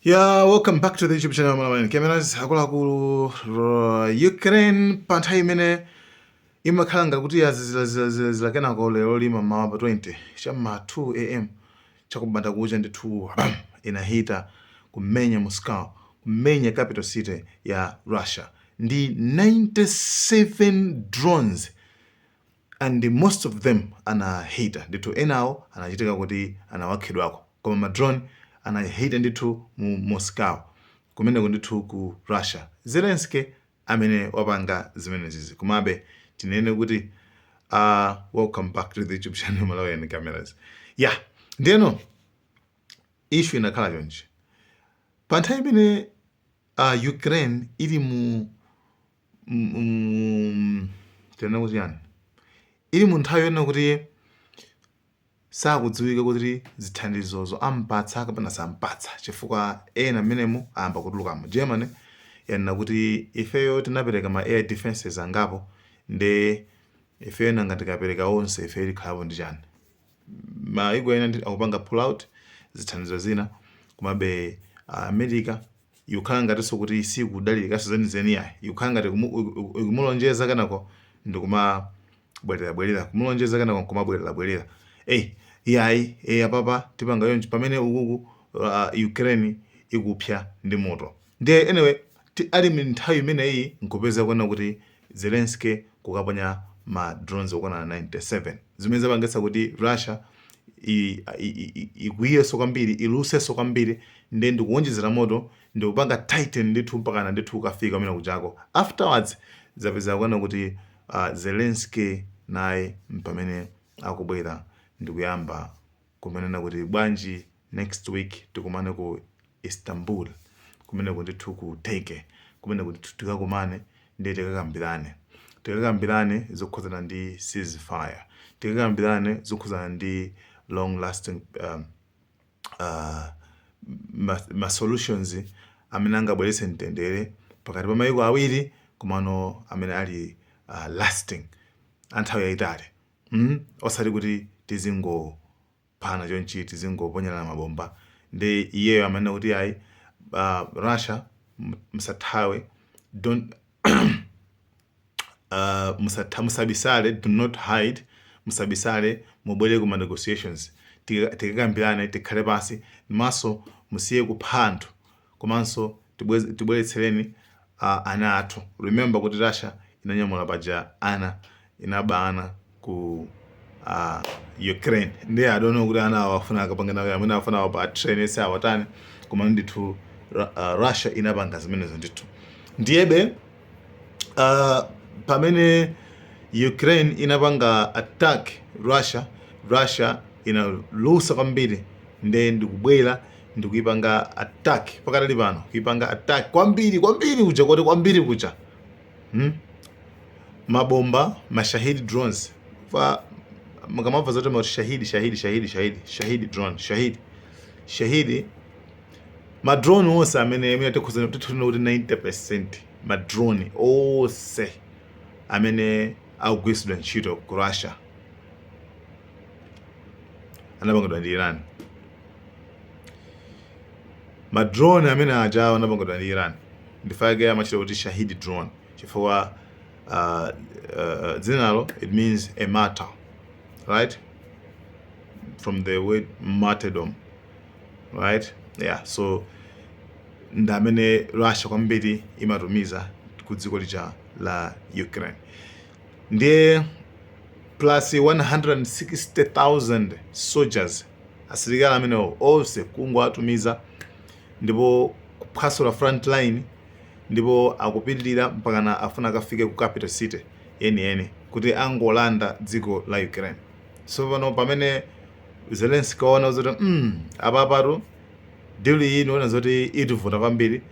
Yeah, welcome back to the YouTube channel Malawi Cameras. Akuluakulu, Ukraine pa nthawi imene imakhala ngati kuti yazizira kenako lero lima mmawa pa 20 cham'ma 2 a.m. chakubanda kucha ndithu inahita kumenya Moscow, kumenya capital city ya Russia ndi 97 drones, and most of them anahita ndithu. Enawo anachitika kuti anawakhidwako, koma ma drone anahita ndithu mu Moscow kumeneko ndithu ku Russia. Zelensky amene wapanga zimenezizi. Komabe tinene kuti welcome back to the YouTube channel Malawi Cameras. Yeah, ndiyeno issue inakhala chonchi: pa nthawi imene Ukraine ili mu tinene kuti yani, ili mu nthawi yonena kuti sakudziwika kuti zithandizozo ampatsa kapena sampatsa, chifukwa ena mmenemu ayamba kutulukamo. Germany yanena kuti ifeyo tinapereka ma air defenses angapo, nde ifeyo nanga tikapereka onse, ifeyo tikhalapo ndi chani? Maiko ena akupanga pull out zithandizo zina. Komabe America ikukhala ngatinso kuti sikudalirikanso zenizeni yayi, ikukhala ngati ikumulonjeza kenako ndikumabwerera bwerera, kumulonjeza kenako nkumabwerera bwerera. Eyi, iyayi, eyi, apapa tipanga yonchi, pamene ukuku Ukraine ikupsa ndi moto. Ndiye anyway, ali nthawi imeneyi nkupeza kuona kuti Zelensky kukaponya ma drones okwana 97, zimene zapangitsa kuti Russia ikwiyenso kwambiri, ilusenso kwambiri, ndiye ndikuwonjezera moto, ndikupanga tighten ndithu mpakana ndithu ukafika kumene kuchako. Afterwards zapeza kuona kuti Zelensky naye pamene akubwera ndikuyamba kumenena kuti bwanji next week tikumane ku Istanbul, kumeneko ndithu ku Turkey, kumeneko ndithu tikakumane, ndiye tikakambirane zokhudzana ndi ceasefire, tikakambirane zokhudzana ndi long lasting ma solutions amene angabweretse mtendere pakati pa mayiko awiri, komano amene ali lasting, anthawi yayitali, Osati kuti tizingophana chonchi, tizingoponyerana mabomba. Ndi iyeyo amene kuti ayi, Russia, musathawe, don't musabisale, do not hide, musabisale, mubwere kuma negotiations, tikakambirane, tikhale pasi, maso musiye kupha anthu, komanso tibweretsereni ana athu. Remember kuti Russia inanyamula paja ana, inaba ana ku Ukraine. Ndiye I don't know kuti ana awo afuna akapanga nawo, amene afuna awo pa train ese awatani, koma ndithu Russia inapanga zimenezo ndithu. Ndiyebe pamene Ukraine inapanga attack Russia, Russia inalusa kwambiri, nde ndikubwera ndikuipanga attack pakatali pano, kuipanga attack kwambiri kwambiri kuja, koti kwambiri kuja, Mabomba ma Shahed drones, fa mukamamva zoti mati Shahed, Shahed, Shahed, Shahed, Shahed drone, Shahed, Shahed, ma drone onse amene tikhuza tithuna kuti 90% ma drone onse amene akugwiritsidwa ntchito ku Russia anapangidwa ndi Iran. Ma drone amene aja anapangidwa ndi Iran, ndifake amachita kuti Shahed drone, chifukwa dzinalo it means a martyr, right? From the word martyrdom, right? Yeah, so ndi amene Russia kwambiri imatumiza ku dziko lija la Ukraine. Ndiye plus 160,000 soldiers, asilikali amenewo onse kungowatumiza ndipo kuphwasula front line, ndipo akupitirira mpakana afuna akafike ku capital city yeniyeni kuti angolanda dziko la Ukraine. So pano pamene Zelensky waona zoti apapatu deal iyi niona zoti itivuta kwambiri,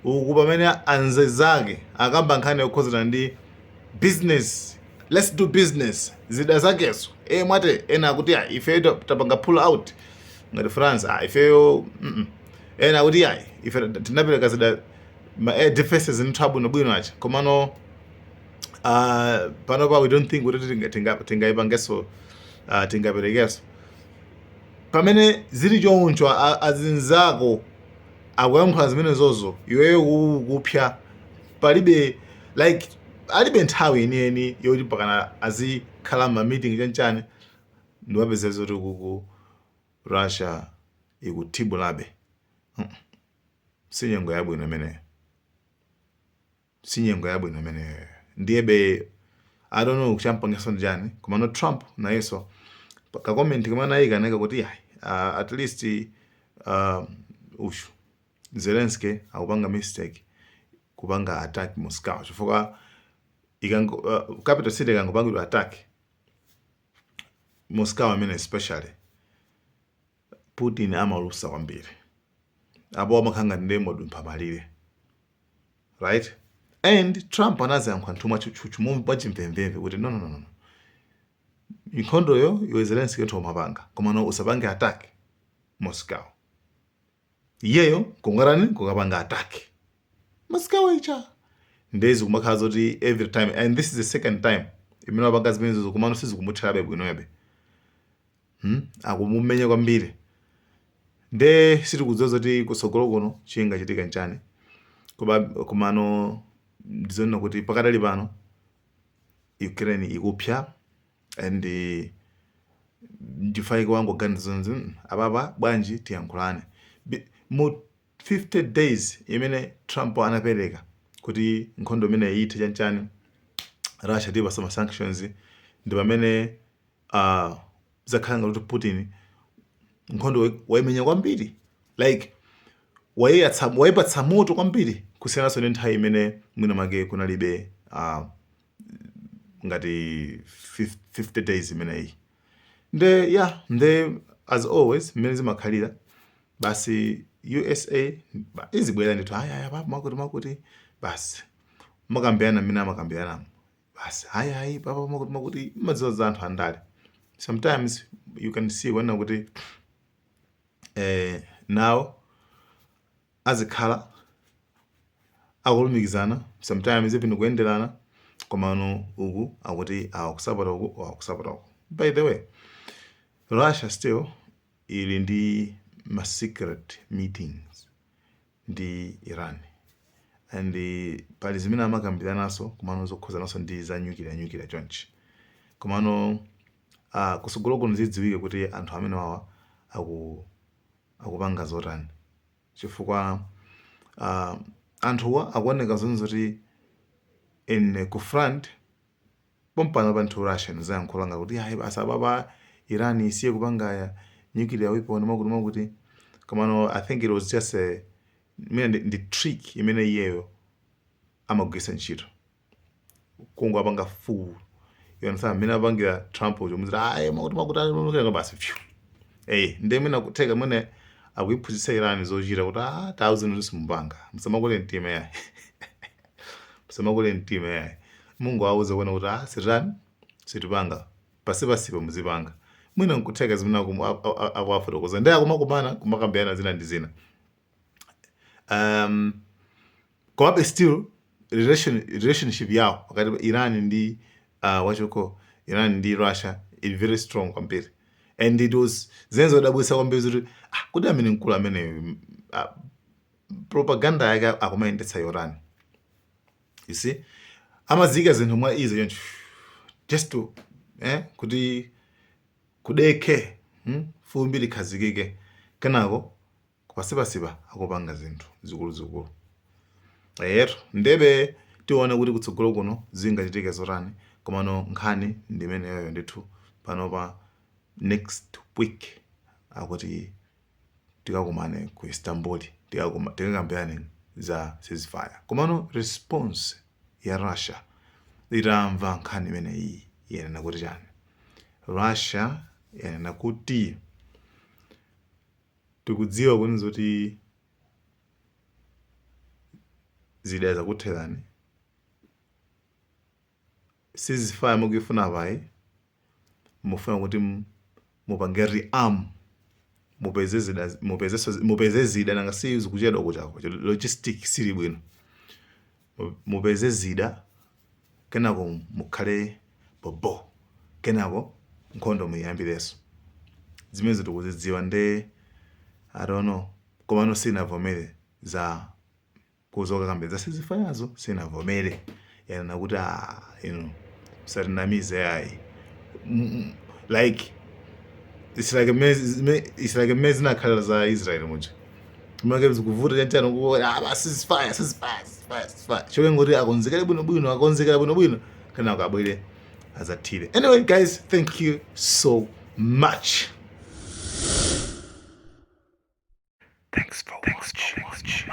uku pamene anzake akamba nkhani yokhuzana ndi business, let's do business, zida zakezo e mwate ena akuti ayi, ifeyo tapanga pull out ngati France, ah, ifeyo Ena akuti ayi, ife tinapereka zida, ma air defenses ndithu abwinobwino aja, komano panopa we don't think kuti tingayipangenso, tingaperekenso. Pamene zili choncho, azinzako Akuyankhula zimenezozo, iweyo kupya palibe, like alibe nthawi yeniyeni yoti pakana azikhala ma meeting chanchani. Ndiwapeza zoti kuku Russia ikuthibulabe. Si nyengo yabwino imeneyo, si nyengo yabwino imeneyo. Ndiyebe I don't know kuchampangiso ndi chani. Komano Trump nayenso ka comment kamene anayika anayika kuti yayi, at least ushu Zelensky akupanga mistake kupanga attack Moscow, chifukwa ikango capital city ikangopangidwa attack, Moscow amene especially, Putin amalusa kwambiri. Apo amakhala ngati ndiye mwadumpha malire, right? And Trump anaziyankhula nthu mwatchutchutchu, mwachimvemvemve kuti no, no, no, no, nkhondoyo iwe Zelensky nthu umapanga, komano usapange attack Moscow. Iyeyo kungarani kukapanga attack Moscow icha ndezi kumakhala zoti every time, and this is the second time imene wapanga zimenezo, komano sizikumutherabe bwinobe. Akumumenya kwambiri. Nde sitikudziwa zoti kutsogolo kuno chingachitika nchani. Komano ndizonena kuti pakadali pano Ukraine ikupya and ndifaike wangoganiza zonzi, apapa bwanji tiyankhulane?" Mu 50 days imene Trump anapereka kuti nkhondo imene ithe chanchani, Russia tipasa ma sanctions, ndi pamene zakhala ngati kuti Putin nkhondo waimenya kwambiri, like wayipatsa moto kwambiri kusiyananso ndi nthawi imene mwina make kunalibe ngati 50 days imeneyi. Nde yeah, nde as always mmene zimakhalira basi, USA izibwera ndithu, aya papa makuti makuti, basi makambirana mmene amakambirana basi, hayi hayi papa makuti makuti. Madziwa za anthu andale, sometimes you can see kuona kuti now azikhala akulumikizana, sometimes even kuyenderana, komano uku akuti awa kusapota uku, awa kusapota uku. By the way, Russia still ili ndi ma secret meetings ndi Iran and pali zimene amakambiranaso, komano zokhuzananso ndi za nuclear, nuclear chonchi. Komano kusogolo kuno zidziwike kuti anthu amene wawa akupanga zotani, chifukwa anthuwa akuoneka zonse zoti in ku front pompano pa nthu Russia nizayankhula ngakuti hayi basi apapa Iran isiye kupanga nuclear weapon, makuti makuti. Komano I think it was just a imene ndi trick imene iyeyo amagwiritsa ntchito kungopanga fool, you understand? Mmene apangira Trump ujo muziti ayi makuti makuti ayi, makuti basi phew. Ndi mwina kutheka mwene akuiphunzitsa Iran zochita kuti ah, tauzeni simupanga, musamakule mtima yayi, musamakule mtima yayi. Mungu awuze kuona kuti ah, sitani sitipanga pasipasipa muzipanga. Mwina nkutheka zimene akuwafotokoza ndi akumakumana kumakambirana zina ndi zina. Komabe still relationship yawo pakati pa Iran ndi wachoko Iran ndi Russia ili very strong kwambiri. And it was zimene zodabwitsa kwambiri zoti ah, kuti amene mkulu amene propaganda yake akumayendetsa yotani? You see, amazika zinthu mwa izo choncho just to kuti kudekhe, Fumbi likhazikike, kenako pasipasipa akupanga zinthu zikuluzikulu. Eyetu, ndebe tione kuti kutsogolo kuno zingachitike zotani. Komano nkhani ndi imeneyoyo ndithu. Panopa next week akuti tikakumane ku Istanbul, tikakambirane za ceasefire. Komano response ya Russia itamva nkhani imeneyi yanena kuti chani? Russia yanena kuti tikudziwa kuni zoti zida zakutherani, ceasefire mukuyifuna payi, mufuna kuti mupange rearm, mupeze zida, mupeze zida. Nanga si zikuchedwa kuchako, logistic sili bwino. Mupeze zida, kenako mukhale bobo, kenako nkhondo muyiyambirenso. Zimene tikuzidziwa nde I don't know, komano sinavomere. Za kuzokakambira za ceasefirezo sinavomere, yanena kuti, "Ah, inu musatinamize ayi." Like it's like mmene zinakhalira za Israel muja, make zikuvuta chanchano ku, ah, basi ceasefire, ceasefire, ceasefire, ceasefire, cholinga kuti akonzekere bwinobwino, akonzekera bwinobwino, kenako abwere azathire. Anyway guys, thank you so much. Thanks for watching.